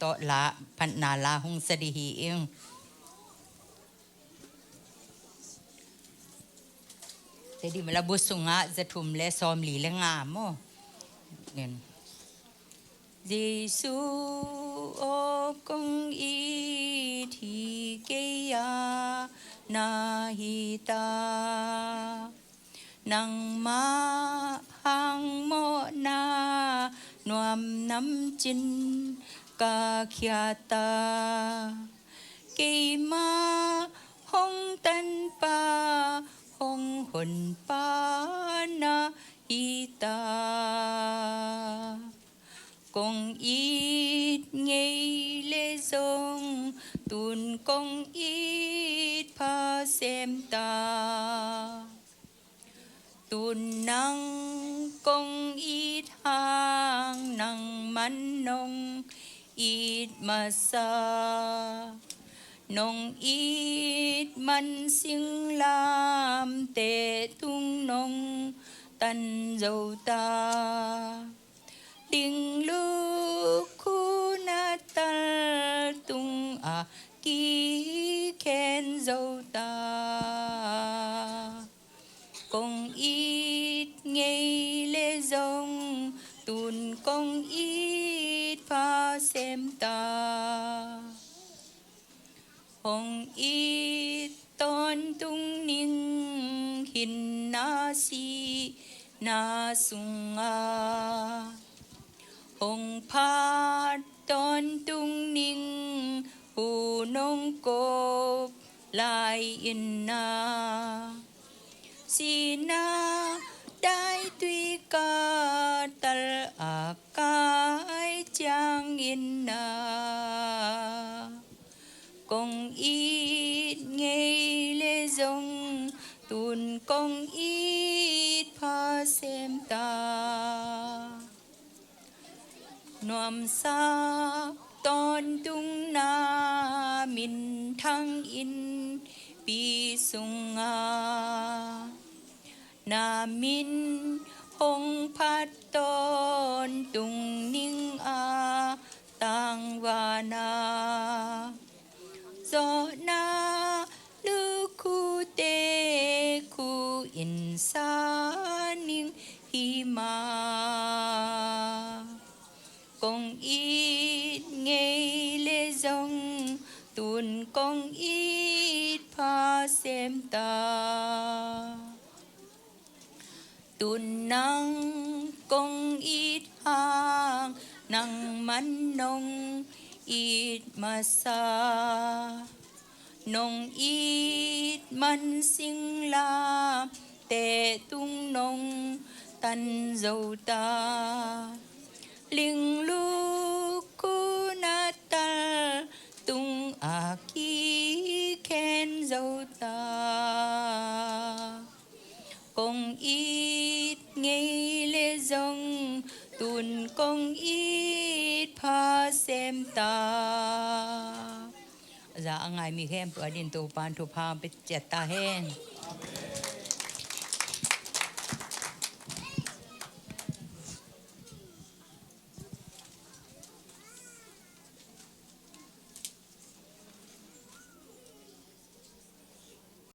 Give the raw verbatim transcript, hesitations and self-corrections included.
tawh la, phatna la hong sa dih hi ing. Tedi mala bu sungah za thum le sawmli le nga maw. Ngen. Jesu aw kong it hi kei a na hi ta. Nangmah hang mawhna nuam namcin ka khia ta. Keima hong tanpa hong honpa na hi ta. Kong it ngei le zong tun kong it pha sem ta. Tun nang kong it hang nangman nong it masa. Nong it man singlamteh tung nong tan zo ta. Lingluk khuna tal tungah kikhen zo ta. Kong it ngei le zong tun kong it pha sem ta. Hong it tawntung ning hinna sihna sungah hong phat tawntung ning hu nong kop lai inna. Sihna daitui ka tal a kai ciang inna. Kong it ngei le zong tun kong it pha sem ta. Nuamsa tawntung na minthang innpi sungah na min hong phat tawntung ning a tangvana. Zawhna lukhute khu insa ning hi ma. Kong it ngei le zong tun kong it pha sem ta. Tun nang kong it hang nangman nong it masa. Nong it man singlamteh tung nong tan zo ta. Lingluk khuna tal tungah kikhen zo ta. Kong it ngei le zong tun kong it pha sem ta. A za a ngai mi khempeuh adingin Topa'n thupha pia ciat ta hen.